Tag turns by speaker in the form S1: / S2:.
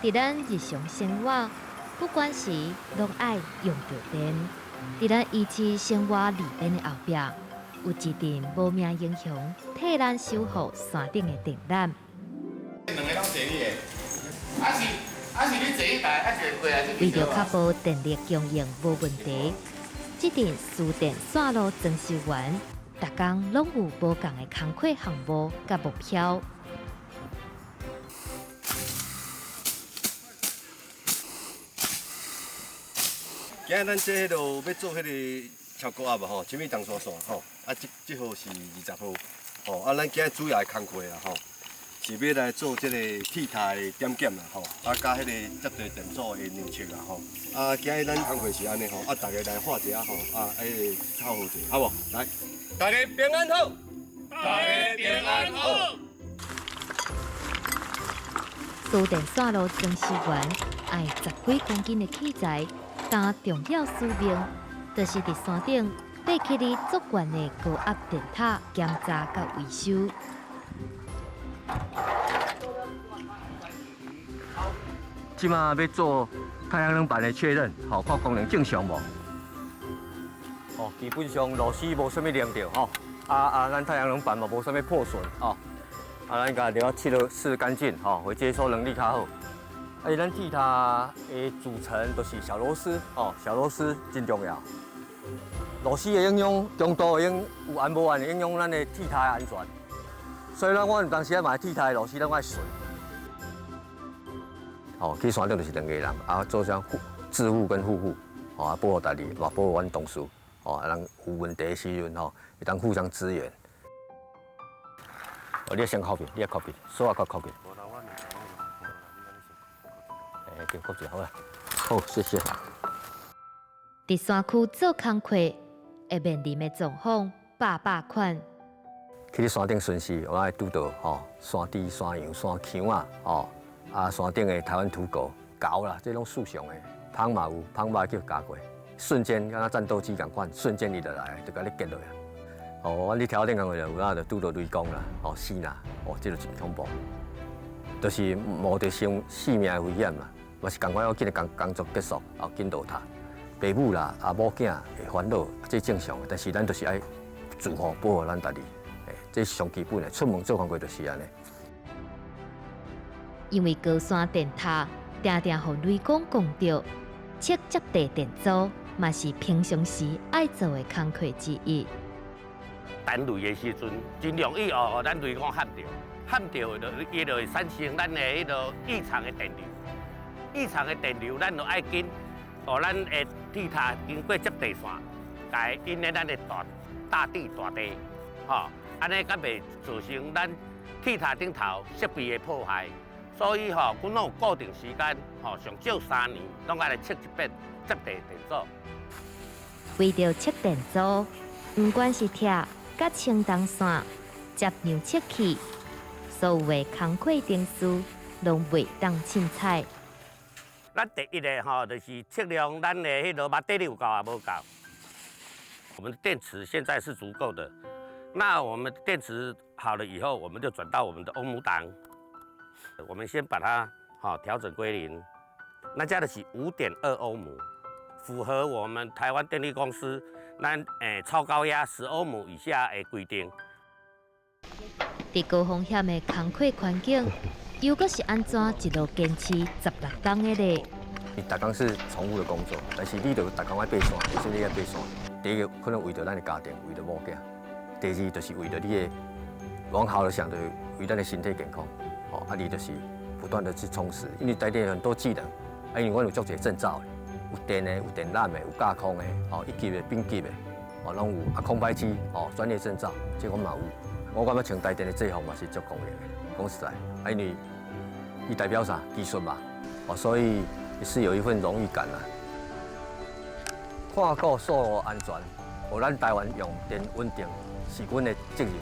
S1: 佇咱日常生活，不管時攏愛用著電。佇咱維持生活利便的後壁，有一陣無名英雄替咱守護山頂的電纜。
S2: 兩个攏坐你的，抑是你坐彼台，抑是過來這
S1: 為著確保電力供應無問題，這陣輸電線路裝修員，逐工攏有無仝的工課項目佮目標。
S3: 今日咱這彼落欲做彼个超高壓嘛吼，啥物銅線線吼，啊這這號是20號，吼啊咱今日主要的工課啦吼，是欲來做這个鐵塔的點檢啦吼，啊佮彼个接地電阻的量測啦吼，啊今日咱工課是按呢吼，啊逐家來畫一下吼，啊彼个抄好者，好無？來，大家平安好，
S2: 大家平安好。
S1: 輸電線路裝修員愛十幾公斤的器材。擔重要使命，就是佇山頂爬起哩足懸的高壓電塔檢查佮維修。
S4: 這馬欲做太陽能板的確認，吼，看功能正常無？哦，基本上螺絲無啥物連著，吼，啊啊，咱太陽能板嘛無啥物破損，哦，啊，咱共著愛拭拭乾淨，吼，會接收能力較好。啊，咱鐵塔的組成都是小螺絲，哦，小螺絲真重要。螺絲的影響，強度會用有按無按會影響咱的鐵塔的安全。所以咱我有當時啊買鐵塔的螺絲，攏愛順。哦，去山頂就是兩個人，啊，做啥自護跟互護，哦，啊，保護家己，嘛保護阮同事，哦，啊，人有問題的時陣吼，會當互相支援。哦，你先靠邊，你靠邊，手仔較靠邊。欸，對，靠住好啦。好，謝謝。
S1: 佇山區做工課，會面臨的狀況百百款。
S4: 去山頂巡視，我愛拄著吼山豬、山羊、山羌仔，吼啊山頂的台灣土狗、猴啦，這攏樹上的，蜂嘛有，蜂嘛叫咬過，瞬間敢若戰鬥機仝款，瞬間伊就來，就共你擊落啊。哦，阮佇頭頂工課就有影就拄著雷公啦，哦死啦，哦這就真恐怖，就是冒著生性命的危險啦。嘛是仝款要緊的工工作結束，後緊落塔。爸母啦，啊某囝會煩惱，這正常的。但是咱就是愛自護保護咱家己，欸，這是上基本的。出門做工課就是按呢。
S1: 因為高山電塔定定予雷公攻著，測接地電阻嘛是平常時愛做的工課之一。
S2: 等雷的時陣，真容易哦，咱雷公撼著，撼著就伊就會產生咱的彼个異常的電流。異常的電流，咱就愛緊，予咱的鐵塔經過接地線，共引咧咱的大大地大地，吼，按呢才袂造成咱鐵塔頂頭設備的破壞。所以吼，阮攏有固定時間，吼，上少3年，攏愛來測一遍接地電阻。
S1: 為著測電阻，毋管是鐵佮青銅線、接量測器，所有的工課程序攏袂當凊彩。
S2: 咱第一个吼，就是測量咱的彼个馬電力有夠抑無夠。我們的電池現在是足夠的，那我們電池好了以後，我們就轉到我們的歐姆檔。我們先把它吼調整歸零，那這就是5.2歐姆，符合我們台灣電力公司咱超高壓10歐姆以下的規定。
S1: 佇高風險的工課環境，又閣是按怎一路堅持16冬的咧？
S4: 你逐工是重複的工作，但是你著逐工愛爬山，為啥你愛爬山？第一個可能為著咱的家庭，為著某囝；第二就是為著你的往好的想，就是為咱的身體健康。哦，啊，你就是不斷的去充實，因為台電很多技能，啊，因為阮有足濟證照的，有電的，有電纜的，有架空的，哦，一級的、丙級的，哦，攏有。啊，空拍機，哦，專業證照，這個阮嘛有。我感覺穿台電的制服嘛是足光榮的，講實在，啊，因為伊代表啥？技術嘛，哦，所以是有一份榮譽感啦。看顧線路安全，予咱台灣用電穩定，是阮的責任。